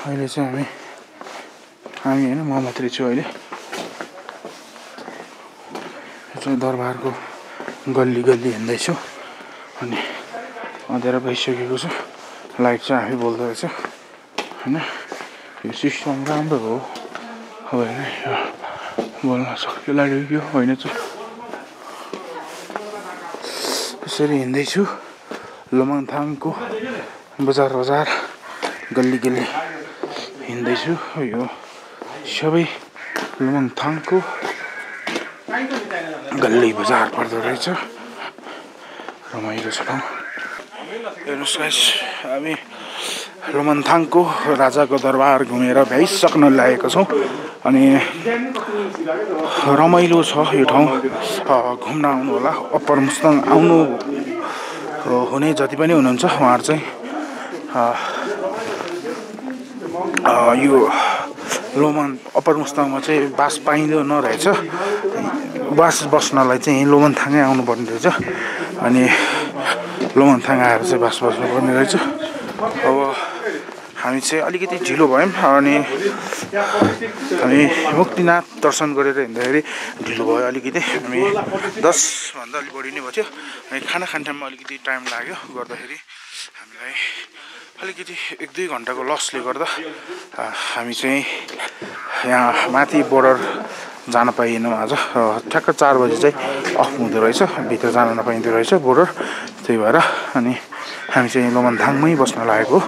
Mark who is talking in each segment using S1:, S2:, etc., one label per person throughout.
S1: अहिले चाहिँ हामी हैन म मात्रै छु अहिले चाहिँ दरबारको गल्ली गल्ली हिँड्दैछु अनि अँध्यारो भइसकेको छ लाइट चाहिँ आफै बोल्दो रहेछ हैन यो सिस्टम राम्रो हो होइन बोल्न सक्यो लाग्यो कि होइन चाहिँ यसरी हिँड्दैछु लमङथाङको बजार गल्ली गल्ली हिँड्दैछु यो सबै लमङथाङको गल्ली बजार पर्दो रहेछ रमाइलो छ हेर्नुहोस् गाइस हामी लमङथाङको राजाको दरबार घुमेर भ्याइसक्न लागेको छौँ अनि रमाइलो छ यो ठाउँ घुम्न आउनु होला अप्पर मुस्ताङ आउनु हुने जति पनि हुनुहुन्छ उहाँहरू चाहिँ यो लोमन अप्पर मुस्ताङमा चाहिँ बास पाइँदो नरहेछ बास बस्नलाई चाहिँ लोमनथाङै आउनुपर्ने रहेछ अनि लोमनथाङ आएर चाहिँ बास बस्नुपर्ने रहेछ अब हामी चाहिँ अलिकति ढिलो भयौँ अनि हामी मुक्तिनाथ दर्शन गरेर हिँड्दाखेरि ढिलो भयो अलिकति हामी 10 भन्दा अलिक बढी नै भयो अनि खाना खाने टाइममा अलिकति टाइम लाग्यो गर्दाखेरि हामीलाई अलिकति 1-2 घन्टाको लसले गर्दा हामी चाहिँ यहाँ माथि बोर्डर जान पाइएनौँ आज ठ्याक्क 4 बजी चाहिँ अफ हुँदो रहेछ भित्र जान नपाइँदो रहेछ बोर्डर त्यही भएर अनि हामी चाहिँ लमङथाङमै बस्न लागेको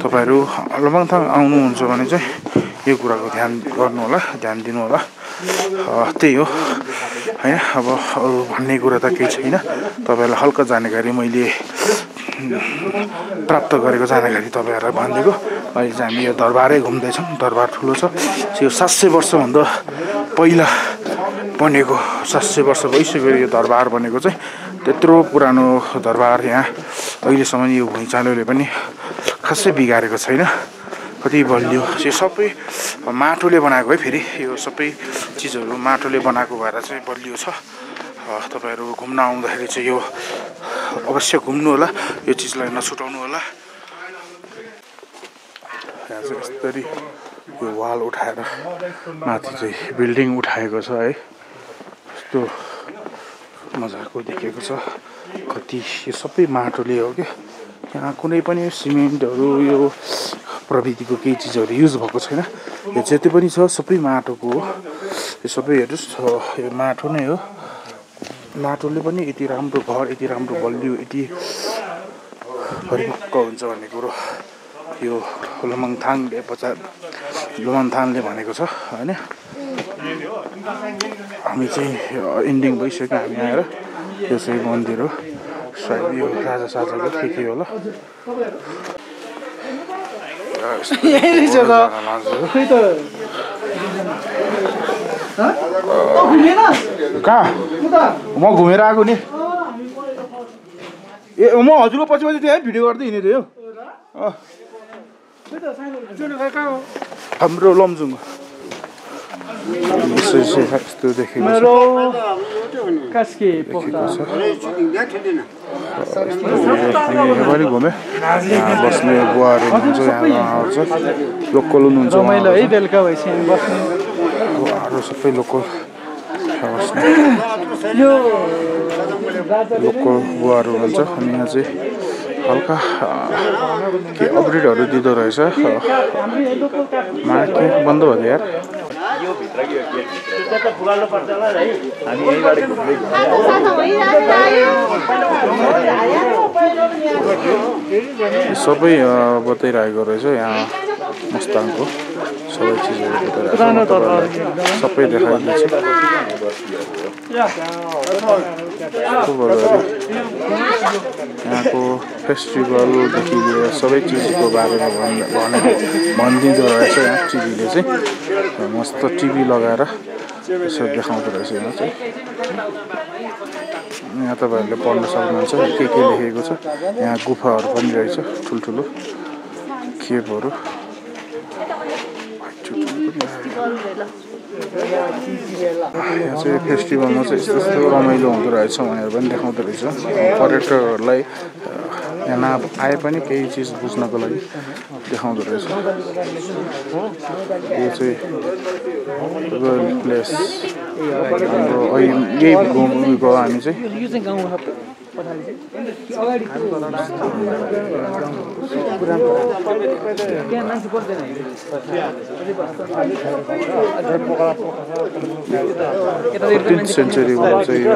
S1: तपाईहरु लमङथाङ आउनुहुन्छ भने चाहिँ यो कुराको ध्यान गर्नु होला ध्यान दिनु होला त्यही हो हैन अब अरु भन्ने कुरा त केही छैन तपाईहरुलाई हल्का जानकारी मैले प्राप्त गरेको जानकारी तपाईहरुलाई भनिदिएको अहिले चाहिँ हामी यो दरबारै घुम्दै छौं दरबार ठुलो छ यो 700 वर्ष भन्दा पहिला बनेको 700 वर्ष भइसक्यो यो दरबार बनेको चाहिँ त्यत्रो पुरानो दरबार यहाँ अहिलेसम्म यो भुइँचालोले पनि खासै बिगारेको छैन कति बलियो यो सबै माटोले बनाएको है फेरि यो सबै चीजहरु माटोले बनाएको भएर चाहिँ बलियो छ तपाईहरु घुम्न आउँदाखेरि चाहिँ यो अवश्य घुम्नु होला यो चीजलाई नछुटाउनु होला यहाँ चाहिँ यसरी यो वाल उठाएर माथि चाहिँ बिल्डिङ उठाएको छ है यस्तो मजाको देखेको छ कति यो सबै माटोले हो के यहाँ कुनै पनि सिमेन्टहरु यो प्रविधिको केही चीजहरु युज भएको छैन यो जति पनि छ सबै माटोको हो यो सबै हेर्नुस् यो माटो नै हो माटोले पनि यति राम्रो घर यति राम्रो बलियो यति परिपक्व हुन्छ भन्ने कुरो यो लमङथाङले भनेको छ हैन हामी चाहिँ एन्डिङ भइसक्यो हामी आएर यो चाहिँ मन्दिर हो सायद यो राजा साजाको के होला यही जग्गा खै त कहाँ म घुमेर आएको नि ए म हजुरको पछि पछि त्यहाँ भिडियो गर्दै हिँडेको थियो हाम्रो लमजुङ यस्तो देखेको हामी घुमे बस्ने बुवाहरू हुनुहुन्छ यहाँ आउँछ लोकल हुनुहुन्छ बुवाहरू सबै लोकल लोकल बुवाहरू हुनुहुन्छ अनि यहाँ चाहिँ हल्का के अपग्रेडहरू दिँदो रहेछ मार्केट बन्द भयो यार सबै बताइरहेको रहेछ यहाँ मुस्ताङको सबै चिजहरू बताइरहेको सबै देखाइदिन्छ यहाँको फेस्टिभलदेखि लिएर सबै चिजको बारेमा भनिदिँदो रहेछ यहाँ टिभीले चाहिँ मस्त टिभी लगाएर यसो देखाउँदो रहेछ यहाँ चाहिँ यहाँ तपाईहरुले पढ्न सक्नुहुन्छ के लेखेको छ यहाँ गुफाहरू पनि रहेछ ठुल्ठुलो केभहरू यहाँ चाहिँ फेस्टिभलमा चाहिँ यस्तो रमाइलो हुँदो रहेछ भनेर पनि देखाउँदो रहेछ पर्यटकहरूलाई यहाँ आए पनि केही चिज बुझ्नको लागि देखाउँदो रहेछ। यो चाहिँ रोयल प्लेस हाम्रो यही घुम्नु गयो हामी चाहिँ। सेन्चुरीको चाहिँ यो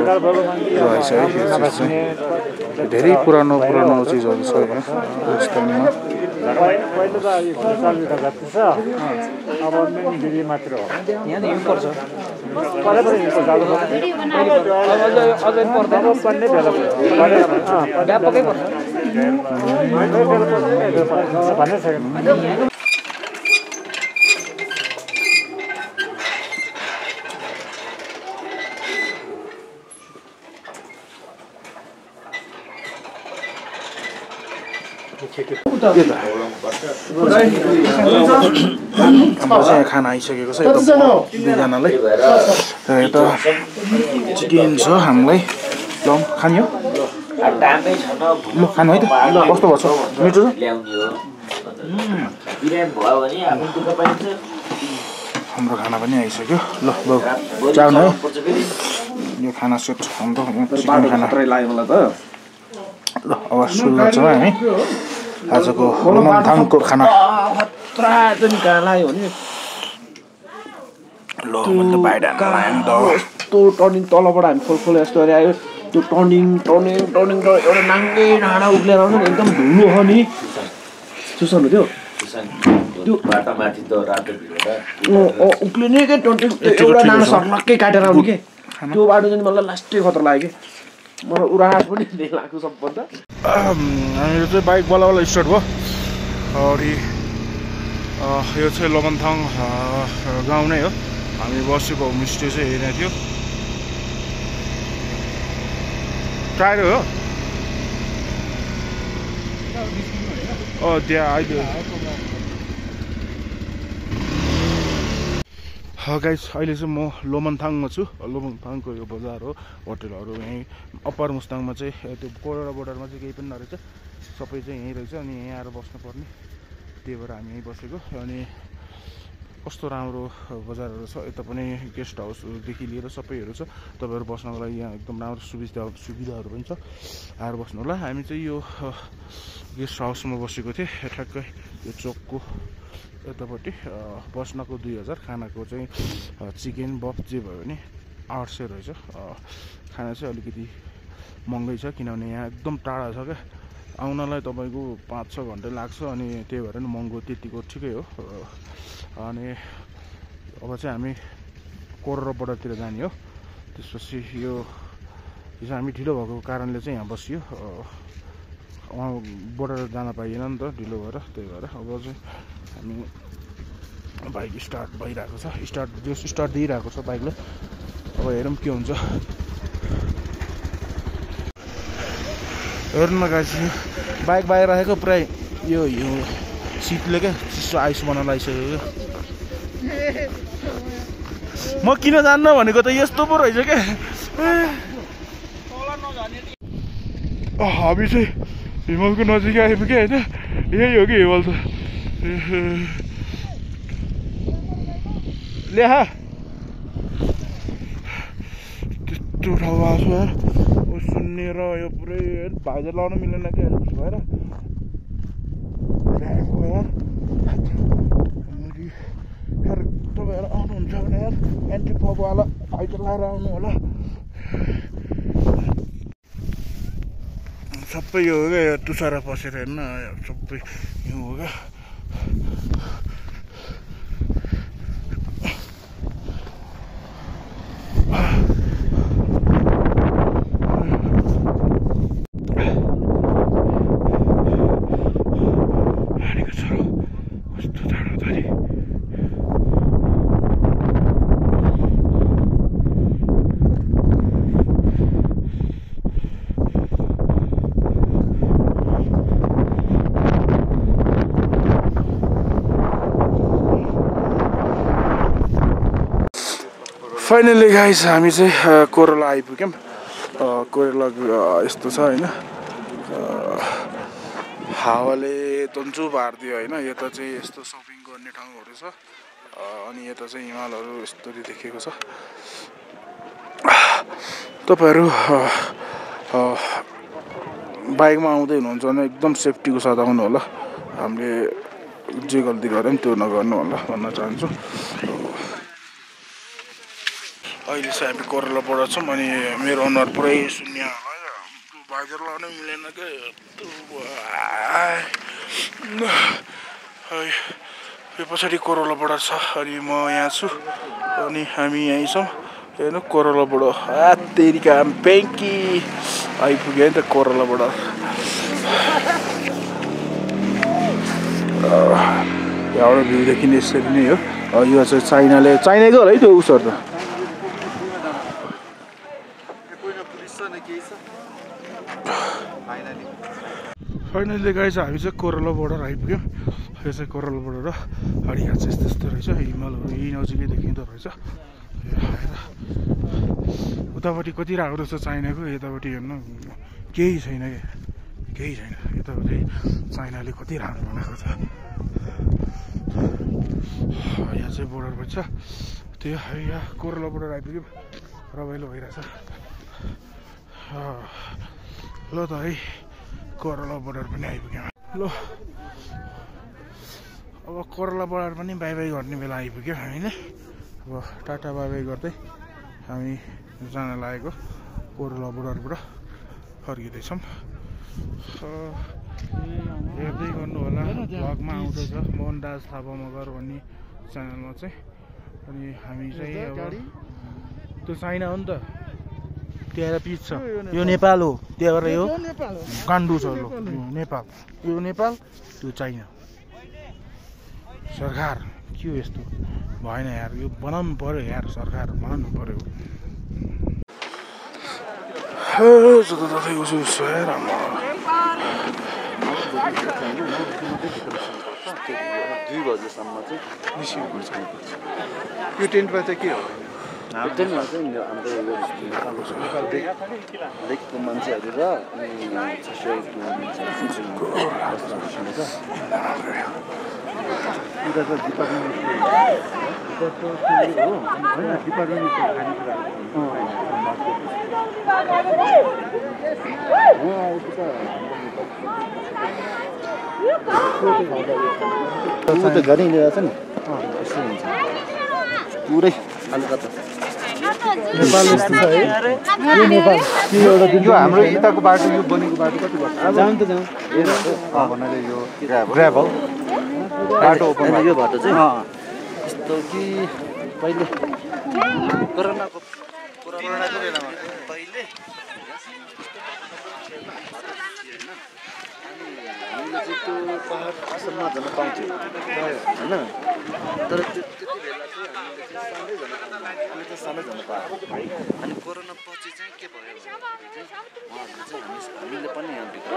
S1: रहेछ है। यो चिज चाहिँ धेरै पुरानो चिजहरू छ यहाँ राजस्थानमा। हाम्रो चाहिँ खाना आइसकेको छ यता दुईजनालाई। यता चिकन छ हामीलाई। ल खाने हो ल खानु है त। कस्तो भएको छ मिठो छ? हाम्रो खाना पनि आइसक्यो। ल बाउ चाउनु है। यो खाना सेट छ हाम्रो चिकन खाना। ल अब सुरु गर्छौँ हामी आजको लोमन्थाङको खाना। ल मैले त बाहिर आयो त
S2: यस्तो टर्निङ तलबाट हामी खोल यस्तो आयो। त्यो टर्निङ एउटा नाङ्गे डाँडा उक्लेर आउँछ नि एकदम धुलो हो नि। सुसाउनु त्यो बाटामाथि त रातो उक्लिने के एउटा नाना सर्लक्कै काटेर आउने के त्यो बाटो चाहिँ मलाई लास्टै खतरा लाग्यो कि मलाई उरास पनि त्यही लाग्छ सबभन्दा।
S1: हामीहरू चाहिँ बाइक बल्ल स्टार्ट भयो। अनि यो चाहिँ लोमन्थाङ गाउँ नै हो। हामी बसेको होमस्टे चाहिँ हेरेको थियो। टाढो हो त्यहाँ अहिले। गाइस अहिले चाहिँ म लोमन्थाङमा छु। लोमन्थाङको यो बजार हो। होटलहरू यहीँ अप्पर मुस्ताङमा चाहिँ त्यो कोरोना बोर्डरमा चाहिँ केही पनि नरहेछ, सबै चाहिँ यहीँ रहेछ। अनि यहीँ आएर बस्नुपर्ने, त्यही भएर हामी यहीँ बसेको। अनि कस्तो राम्रो बजारहरू छ यता पनि। गेस्ट हाउसदेखि लिएर सबैहरू छ। तपाईँहरू बस्नको लागि यहाँ एकदम राम्रो सुविधाहरू पनि छ। आएर बस्नु होला। हामी चाहिँ यो गेस्ट हाउसमा बसेको थिएँ ठ्याक्कै यो चोकको यतापट्टि। बस्नको 2000, खानाको चाहिँ चिकन बफ जे भयो भने 800 रहेछ। खाना चाहिँ अलिकति महँगै छ किनभने यहाँ एकदम टाढा छ क्या। आउनलाई तपाईँको 5-6 घन्टा लाग्छ। अनि त्यही भएर नि महँगो त्यतिको ठिकै हो। अनि अब चाहिँ हामी कोरोना बोर्डरतिर जाने हो। त्यसपछि यो चाहिँ हामी ढिलो भएको कारणले चाहिँ यहाँ बसियो। वहाँ बोर्डर जान पाइएन नि त ढिलो भएर, त्यही भएर अब चाहिँ हामी बाइक स्टार्ट भइरहेको छ। स्टार्ट दिइरहेको छ बाइकले। अब हेरौँ के हुन्छ। हेर्नु न गाइस, बाइक बाहिर राखेको पुरै यो सिटले क्या चिसो आइस बनाउन लागिसक्यो। म किन जान्न भनेको त यस्तो पो रहेछ क्या। हामी चाहिँ हिमालको नजिक आइपुग्यो होइन। यही हो कि हिमाल त। ल्याहा त्यस्तो ठाउँ आएको छ यार। सुन्नेर यो पुरै भाइजर लाउनु मिलेन क्या भएर ल्याएको यार। यार तपाईँहरू आउनुहुन्छ भने यार एन्टी फगवाला भाइजर लाएर आउनु होला। सबै यो हो क्या, यो तुसारा पसेर हेर्न सबै यो हो क्या। फाइनली गाइस हामी चाहिँ कोरोला आइपुग्यौँ। कोरोला यस्तो छ होइन। हावाले तन्चु पारिदियो होइन। यता चाहिँ यस्तो सपिङ गर्ने ठाउँहरू छ अनि यता चाहिँ हिमालहरू यस्तरी देखेको छ। तपाईहरू बाइकमा आउँदै हुनुहुन्छ भने एकदम सेफ्टीको साथ आउनु होला। हामीले जे गल्ती गऱ्यौँ त्यो नगर्नु होला भन्न चाहन्छु। अहिले चाहिँ हामी कोरलाबाट छौँ अनि मेरो अनुहार पुरै शून्य होला। भाइजर लगाउनै मिलेन के यो पछाडि कोरलाबाट छ अनि म यहाँ छु अनि हामी यहीँ छौँ। हेर्नु कोरलाबाट तेरिका ब्याङ्की आइपुग्यो है त कोरलाबाट। यहाँबाट भ्यू देखिने यसरी नै हो। यो चाहिँ चाइनाको होला है त्यो उसहरू त। फाइनली गाइस हामी चाहिँ कोरला बोर्डर आइपुग्यौँ। यो चाहिँ कोरला बोर्डर र अनि यहाँ चाहिँ यस्तो रहेछ हिमालहरू यही नजिकै देखिँदो रहेछ। उतापट्टि कति राम्रो छ चाइनाको, यतापट्टि हेर्नु केही छैन क्या, केही छैन। यतापट्टि चाइनाले कति राम्रो बनाएको छ। यहाँ चाहिँ बोर्डर पनि छ त्यो। यहाँ कोरला बोर्डर आइपुग्यौँ, रमाइलो भइरहेछ। ल त है कोरला बोर्डर पनि आइपुग्यौँ। ल अब कोरला बोर्डर पनि बाई बाई गर्ने बेला आइपुग्यो होइन। अब टाटा बाई बाई गर्दै हामी जान लागेको कोरला बोर्डरबाट फर्किँदैछौँ। हेर्दै गर्नु होला भ्लगमा आउँदैछ मोहनदास थापा मगर भन्ने च्यानलमा चाहिँ। अनि हामी चाहिँ अब त्यो चाइना हो नि त, त्यहाँ पिच छ। यो नेपाल हो, त्यहाँ भएर यो काण्डु छ। यो नेपाल, यो नेपाल, त्यो चाइना। सरकार के हो यस्तो भएन यार, यो बनाउनु पर्यो यार, सरकार बनाउनु पर्यो। जताततै उसो उसो यार
S3: दुई बजेसम्म चाहिँ निस्किनुपर्छ।
S2: यो टेन्टमा चाहिँ के हो?
S3: टेन्टमा चाहिँ हाम्रो लेकको मान्छेहरू र डिपार्टमेन्ट गरिँदै छ नि, यस्तो हुन्छ पुरै अलकता
S2: नेपाल यस्तो छ है। यो नेपाल यो हाम्रो यताको बाटो, यो बनेको बाटो कति वर्ष जाउँ त जाउँ
S3: भन्नाले यो ग्राभल बाटो ओपन। यो बाटो चाहिँ यस्तो कि पहिले कोरोनाको बेलामा पहिले हामीले चाहिँ त्यो पहाडसम्म जान पाउँथ्यौँ होइन। तर त्यति बेला चाहिँ हामीले सानै जान पायो। अनि कोरोना पछि चाहिँ के भयो भन्दाखेरि चाहिँ हामीले पनि यहाँ भित्र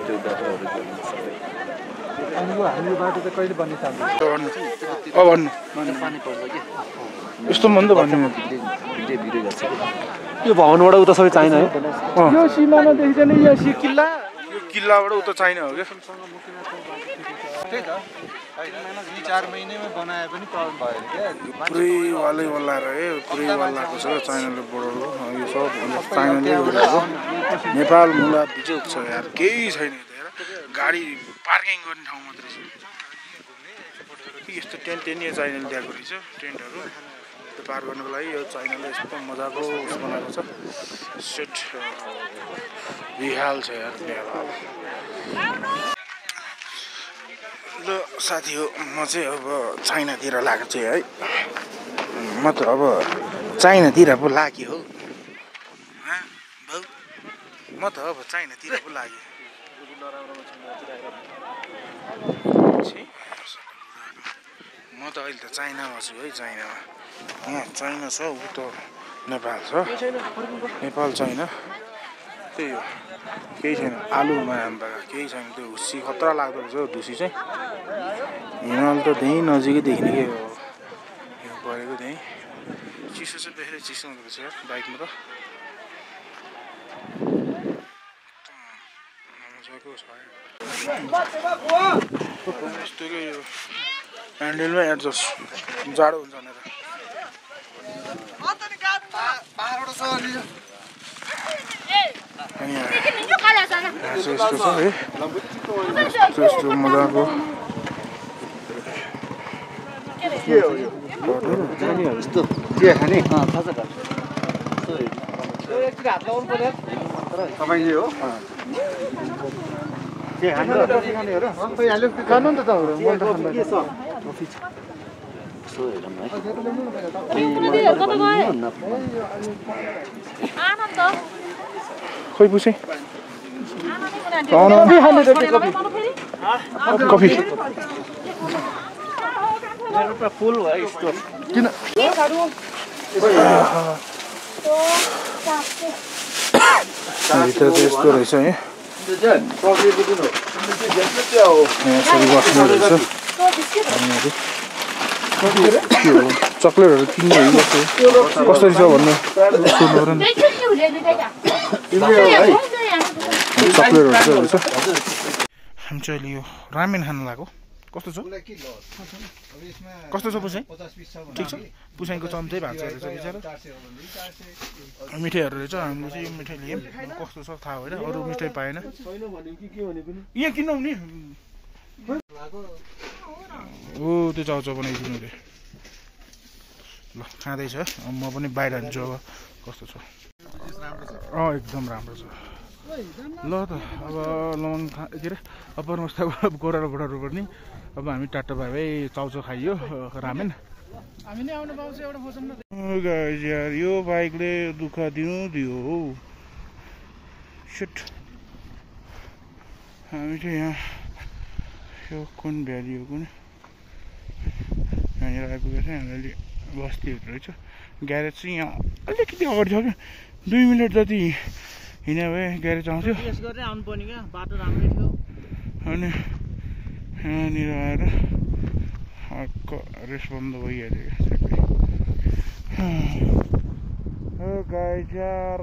S3: त्यो बाटोहरू गर्नु सबै।
S2: अनि यो हाम्रो बाटो चाहिँ कहिले बन्ने चाहन्छ?
S3: पानी पर्छ कि
S1: यस्तो मन त भन्नु
S3: भिडियो गर्छ कि
S2: यो भवनबाट उता सबै चाहिने है। यो सिमाना देखिन्छ नि, यो किल्ला,
S1: यो किल्लाबाट उता चाहिने हो क्या।
S2: त्यही त 2-4 महिनामा बनाए पनि प्रब्लम भयो क्या।
S1: पुरै वालै वाला रहे, पुरै वालाको छ चाइनाले बोर्डर हो। यो सब चाइनाले गरेको। नेपाल मुला बिजोक छ यार, केही छैन यता हेर। गाडी पार्किङ गर्ने ठाउँ मात्रै छ। यस्तो टेन्ट यहाँ चाइनाले दिएको रहेछ, टेन्टहरू त्यो पार गर्नुको लागि। यो चाइनाले यस्तो मजाको उस बनाएको छ। सेट बेहाल छ यार, बेहाल। ल साथी हो, म चाहिँ अब चाइनातिर लागेको छु है। म त अब चाइनातिर पो लाग्यो हो भाउ। म त अब चाइनातिर पो लाग्यो। म त अहिले त चाइनामा छु है। चाइनामा यहाँ चाइना छ, उ त नेपाल छ। नेपाल चाइना त्यही हो, केही छैन। आलुमा अन्त केही छैन। त्यो हुस्सी खतरा लाग्दो रहेछ हौ ढुसी चाहिँ। हिमाल त त्यहीँ नजिकै देख्ने के हो, हिउँ परेको त्यहीँ। चिसो चाहिँ बेसी चिसो हुँदो रहेछ यार बाइकमा त। यस्तोकै यो ह्यान्डलमै एडजस्ट जाडो हुन्छ भनेर यस्तो छ है यस्तो मजाको
S3: के खाने थाहा छ तपाईँले हो के खाने खानु नि त
S1: खोइ पुछे कफी
S3: फुल भयो यस्तो
S1: किन भित्र चाहिँ यस्तो रहेछ है यसरी बस्नु रहेछ चक्लेटहरू किन्नु कसरी छ भन्नु सोध्नु पर्यो नि चक्लेटहरू चाहिँ रहेछ हामी चाहिँ अहिले यो रामेन खानु लाग्यो कस्तो छ कस्तो छ पुसाइ ठिक छ पुसाइको चम्चै भाँच्चा रहेछ बिचरा मिठाईहरू रहेछ हामीले चाहिँ यो मिठाई लियौँ कस्तो छ थाहा होइन अरू मिठाई पाएन यहाँ किन्नु नि हो त्यो चाउचाउ बनाइदिनु अरे ल खाँदैछ म पनि बाहिर हान्छु अब कस्तो छ एकदम राम्रो छ ल त अब लमङ के अरे अप्पर मस्ताको गोरालो बुढाहरू पनि अब हामी टाटा भाइ भाइ चाउचाउ खाइयो रामेन हामी नै आउनु पाउँछ एउटा खोजौँ न गाइस यार यो बाइकले दुःख दियो हौ शिट हामी चाहिँ यहाँ यो कुन भ्याली हो कुन यहाँनिर आइपुगेको छ यहाँनिर बस्तीहरू रहेछ ग्यारेज चाहिँ यहाँ अलिकति अगाडि छ क्या 2 मिनट जति हिँड्यो भए ग्यारेज आउँथ्यो अनि यहाँनिर आएर रेस्ट बन्द भइहाल्यो गाइस यार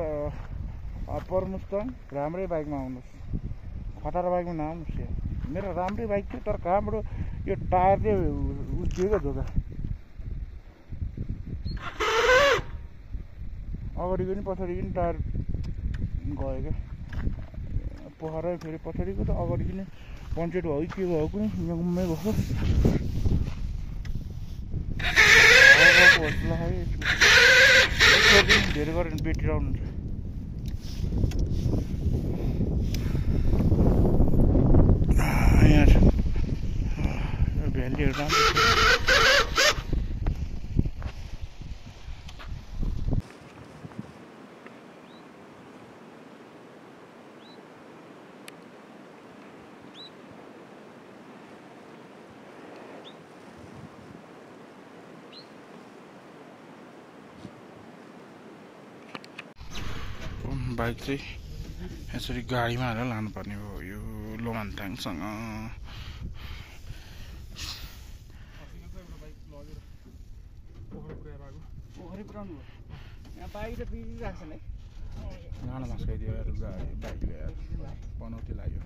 S1: अप्पर मुस्ताङ राम्रै बाइकमा आउनुहोस् खटारा बाइकमा नआउनुहोस् यार मेरो राम्रै बाइक थियो तर कहाँबाट यो टायरले उज्जिएको धोका अगाडिको नि पछाडिको नि टायर गयो क्या पोखरै फेरि पछाडिको त अगाडिको नि पञ्चर भयो के भयो कुनै गुम्मै भयो धेरै गरेर ब्याट्री आउनुहुन्छ यहाँ भ्यालीहरू राम्रो बाइक चाहिँ यसरी गाडीमा हालेर लानुपर्ने हो यो लोमान्थाङसँग गाना मस्काइदियो यार बाइकले यार पनौती लाग्यो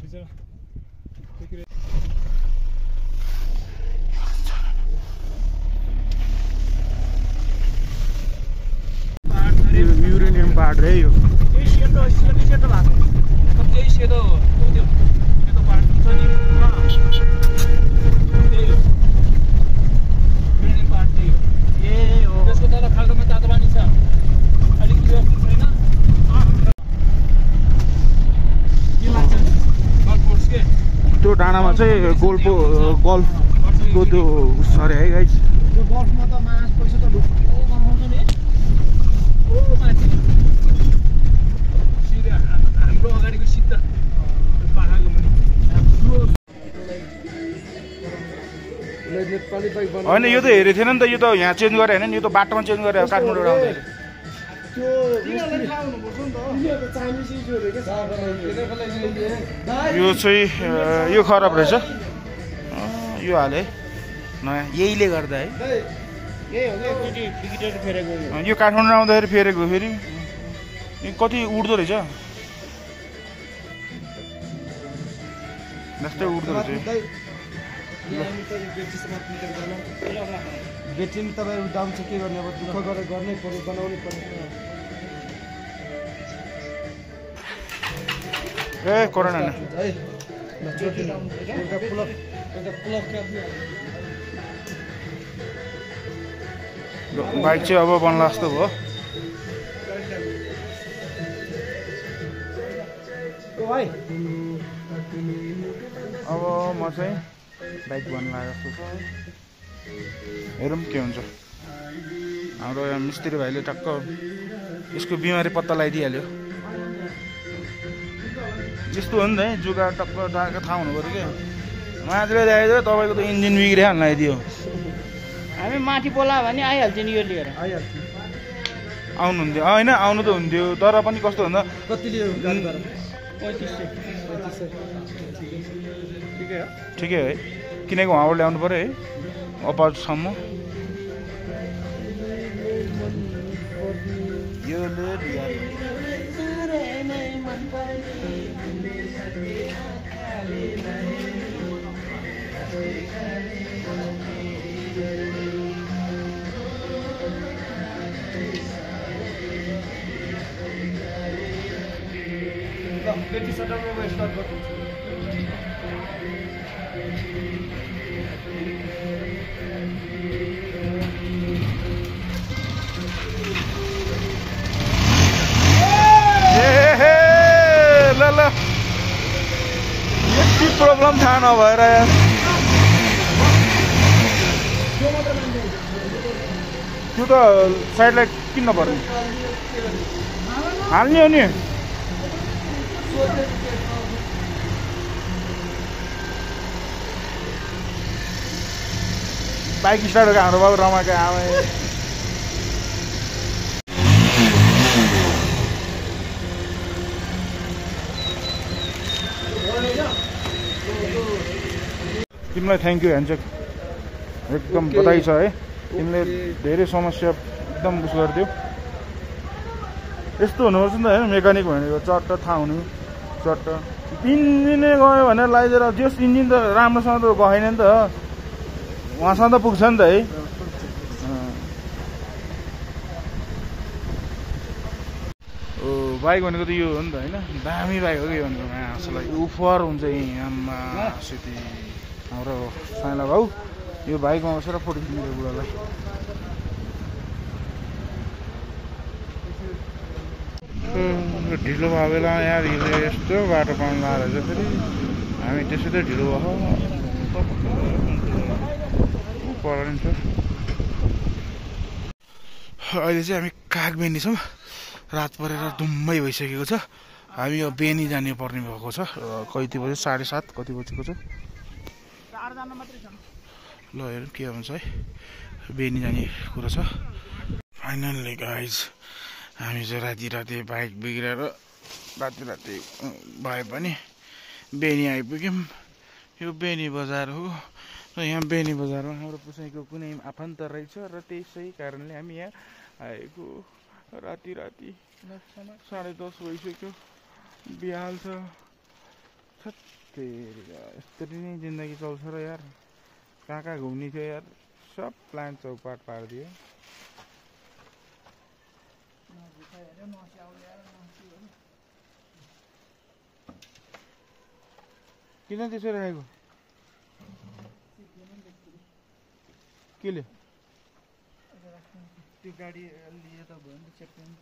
S1: युरेनियम पार्ट रे यो त्यो डाँडामा चाहिँ गल्फको त्यो सरे है गाइस
S2: गल्फमा त मास पैसा त कमाउँछ नि हाम्रो अगाडिको सिधा पाहाडको
S1: होइन यो त हेरेको थिएन नि त यो त यहाँ चेन्ज गरे होइन नि यो त बाटोमा चेन्ज गरे काठमाडौँ आउँदाखेरि यो चाहिँ यो खराब रहेछ यो हाले नयाँ यहीले गर्दा है यो काठमाडौँ आउँदाखेरि फेरेको फेरि कति उड्दो रहेछ जस्तै उड्दो रहेछ
S3: ब्याट्री पनि तपाईँहरू डाउन छ के गर्ने अब दुःख गरेर गर्नै पर्यो बनाउनै पर्यो
S1: ए कोरोना
S3: है एउटा प्लग
S1: बाइक चाहिँ अब बन्ला जस्तो भयो
S3: भाइ
S1: अब म चाहिँ बाइक बन्ला जस्तो छ हेरौँ के हुन्छ हाम्रो यहाँ मिस्त्री भाइले टक्क यसको बिमारी पत्ता लगाइदिइहाल्यो यस्तो हो नि त है जुगा टक्क टाक्क थाहा हुनु पऱ्यो क्या मान्छेले ल्याइदियो तपाईँको त इन्जिन बिग्रिहाल्नु आइदियो
S4: हामी माथि बोला भने आइहाल्छ नि यो लिएर
S1: आउनुहुन्थ्यो होइन आउनु त हुन्थ्यो तर पनि कस्तो भन्दा
S3: कति लियो गाडी भाडा
S4: 3500
S3: ठिकै हो
S1: ठिकै है किनकि उहाँबाट ल्याउनु पऱ्यो है अपारसम्म
S3: बेटी सटरमा स्टार्ट गर्छु
S1: ल ल यति प्रब्लम थाहा नभएर यार त्यो त साइड लाइट किन्न पर्ने हाल्ने हो नि बाइक स्टार्ट गरेको हाम्रो बाबु रमाएको आमा तिमीलाई थ्याङ्क यू ह्यान्डसेक एकदम बधाई छ है तिमीले धेरै समस्या एकदम उस गरिदियो यस्तो हुनुपर्छ नि त होइन मेकानिक भनेको चट्ट थाहा हुने चट्ट इन्जिनै गयो भनेर लगाइदिएर जस इन्जिन त राम्रोसँग त गएन नि त उहाँसँग त पुग्छ नि त है ओ बाइक भनेको त यो हो नि त होइन दामी बाइक हो कि यो भनेको मासुलाई उफर हुन्छ आम्मा सिटी हाम्रो साइला भाउ यो बाइकमा बसेर फोटो खिच्नु बुढालाई ढिलो भयो बेला यहाँ हिजो यस्तो बाटो पाउनु लगाएर चाहिँ फेरि हामी त्यसै त ढिलो भयो पढ्नु छ अहिले चाहिँ हामी कागबेनी छौँ रात परेर दुम्मै भइसकेको छ हामी अब बेनी जाने पर्ने भएको छ कति बजे 7:30 कति बजेको छ ल हेरौँ के हुन्छ है बेनी जाने कुरा छ फाइनल्ली गाइज हामी चाहिँ राति बाइक बिग्रेर राति भए पनि बेनी आइपुग्यौँ यो बेनी बजार हो र यहाँ बेनी बजारमा हाम्रो पुसाइको कुनै आफन्त रहेछ र त्यसै कारणले हामी यहाँ आएको राति 10:30 भइसक्यो बिहाल छ यस्तरी नै जिन्दगी चल्छ र यार कहाँ घुम्ने थियो यार सब प्लान चौपाट पारिदियो किन त्यसो राखेको केले
S4: त्यो गाडी लिए त भयो नि त चेक पनि त